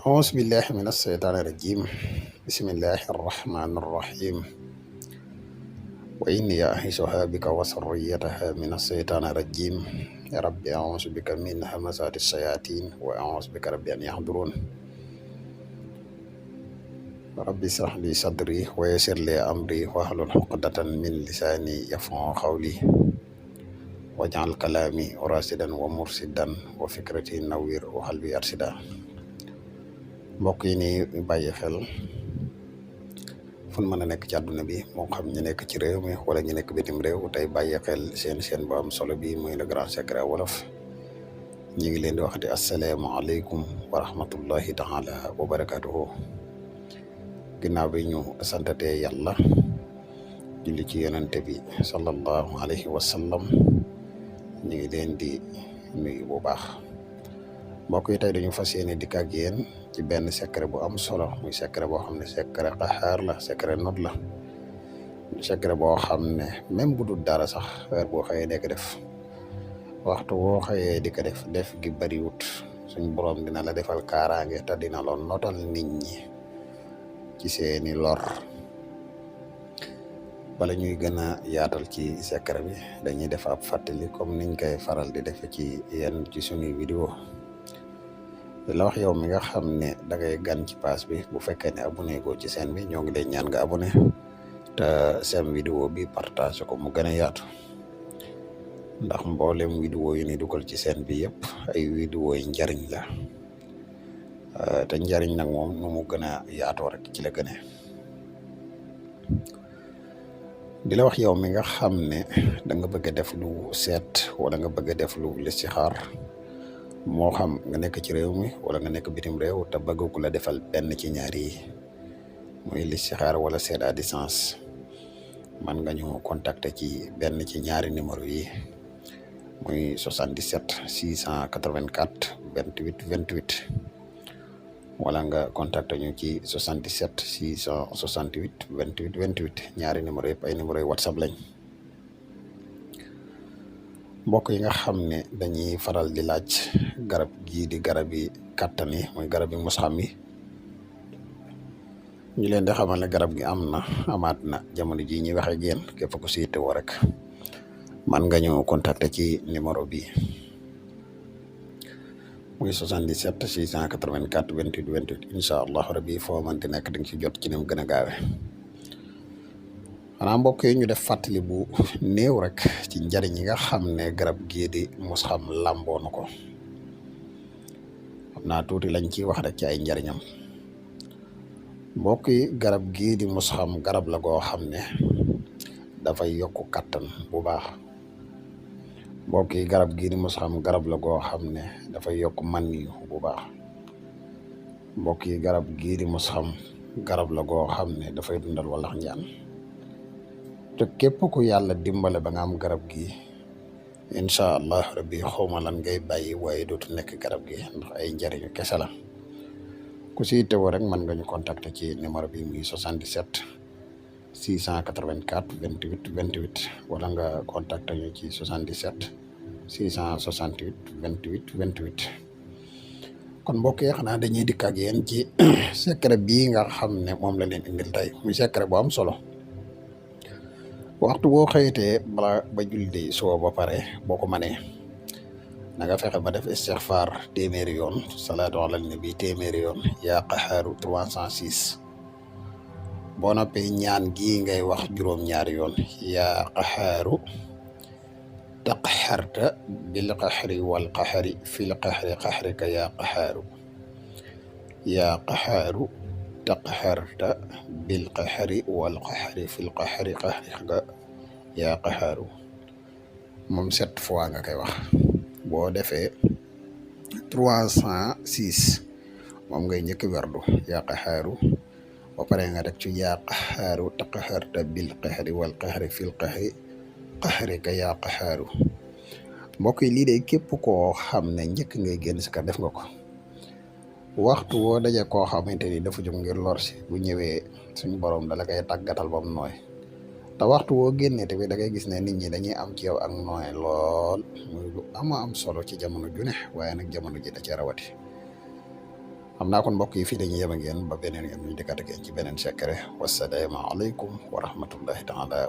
أعوذ بالله من الشيطان الرجيم بسم الله الرحمن الرحيم وإني أعيذها بك وذريتها من الشيطان الرجيم يا رب أعوذ بك من همزات الشياطين وأعوذ بك رب أن يحضرون رب اشرح لي صدري ويسر لي أمري واحلل عقدة من لساني يفقهوا قولي واجعل كلامي راشدا ومرشدا وفكرتي نوير وقلبي أرشدا mbokk yi ni bàyyi xel fu mën a nekk ci àdduna bi moo xam ñu nekk ci réew mi wala ñu nekk bitim réew tey bàyyi xel seen bu am solo bi muy le grand secret wolof ñi ngi leen di waxati asalaamaaleykum wa rahmatullahi taala wa barakatuhu ginnaaw bi ñu santatee yàlla julli ci yonente bi sallallahu alayhi wa sallam ñi ngi leen di nuyu bu baax mbokk yi tey dañu fas yéene dikk ak yéen ci benn secret bu am solo muy secret boo xam ne secret xaxaar la secret not la secret boo xam ne même bu dul dara sax heure boo xëyee di ko def waxtu woo xëyee di ko def gi bariwut suñ borom dina la defal kaaraange te dina la notal nit ñi ci seeni lor bala ñuy gën a yaatal ci secret bi dañuy def ab fàttali comme niñ koy faral di defe ci yenn ci suñuy vidéo la wax yow mi nga xam ne da ngay gan ci page bi bu fekkee ne abonné go ci chaîne bi ñoo ngi lay ñaan nga abonné te seen vidéo bi partage ko mu gën a yaatu ndax mboolem vidéo yi ni dugal ci chaîne bi yëpp ay vidéo yi njariñ la te njariñ nag moom nu mu gën a yaatoo rek ci la gëne di la wax yow mi nga xam ne da nga bëgg a def lu seet wala nga bëgg a def lu listixaar moo xam nga nekk ci réew mi wala nga nekk bitim réew te bëgg ku la defal benn ci ñaar yi muy listixaar wala seet à distance man nga ñu contacter ci benn ci ñaari numéro yi muy 77 684 28 28 wala nga contacter ñu ci 77 668 28 28 ñaari numéro yëpp ay numéro yi WhatsApp lañ mbokk yi nga xam ne dañuy faral di laaj garab gii di garab yi kàttan yi muy garab yi musxam yi ñu leen di xamal ne garab gi am na amaat na jamono ji ñuy waxe ak yéen képp ku si yittewoo rek man nga ñu contacter ci numéro bi muy 77 684 28 28 incha allah rabbi foo man di nekk di nga ci jot ci ni mu gën a gaawe xanaa mbokk yi ñu def fàttali bu néew rek ci njariñ yi nga xam ne garab gii di musxam làmboo na ko xam naa tuuti lañ ciy wax rek ci ay njariñam mbokk yi garab gii di musxam garab la goo xam ne dafay yokku kattan bu baax mbokk yi garab gii di musxam garab la goo xam ne dafay yokk man yu bu baax mbokk yi garab gii di musxam garab la goo xam ne dafay dundal walax njaan te képp ku yàlla dimbale ba nga am garab gi incha allah rabbi xawma lan ngay bàyyi waaye dootu nekk garab gi ndax ay njariñu kese la ku si teewoo rek mën nga ñu contacter ci numéro bi muy 77 684 28 28 wala nga contacter ñu ci 77 668 28 28 kon mbokk yi xanaa dañuy dikk ak yéen ci secret bii nga xam ne moom la leen indil tey muy secret bu am solo waxtu boo xëyitee bala ba julli suba ba pare boo ko mënee na nga fexe ba def istixfaar téeméeri yoon salaatu ala nabi téeméeri yoon yaa qaxaaru 306 boo noppee ñaan gii ngay wax juróom-ñaari yoon yaa qaxaaru taqxarta bil qaxri wal qaxri fil qaxri qaxrika yaa qaxaaru yaa qaxaaru taqxarta bil qaxri wal qaxri fil qaxri qaxrika yaa qaxaaru moom 7 fois nga koy wax boo defee 306 moom ngay njëkk werdu yaa qaxaaru ba pare nga def ci yaa qaxaaru taqxarta bil qaxri wal qaxri fil qaxri qaxrika yaa qaxaaru mbokk yi lii de képp koo xam ne njëkk ngay génn si ka def nga ko waxtu woo daje koo xamante ni dafa jóg ngir lor si bu ñëwee suñu borom dala koy tàggatal ba mu nooy te waxtu woo génnee tamit da ngay gis ne nit ñi dañuy am ci yow ak nooy lool muy lu am solo ci jamono ju ne waaye nag jamono ji da cee rawati xam xam naa kon mbokk yi fii dañuy yem ak yéen ba beneen yoon ñu dikkaat ak yéen ci beneen secret wassalaamu aleykum wa rahmatullahi taala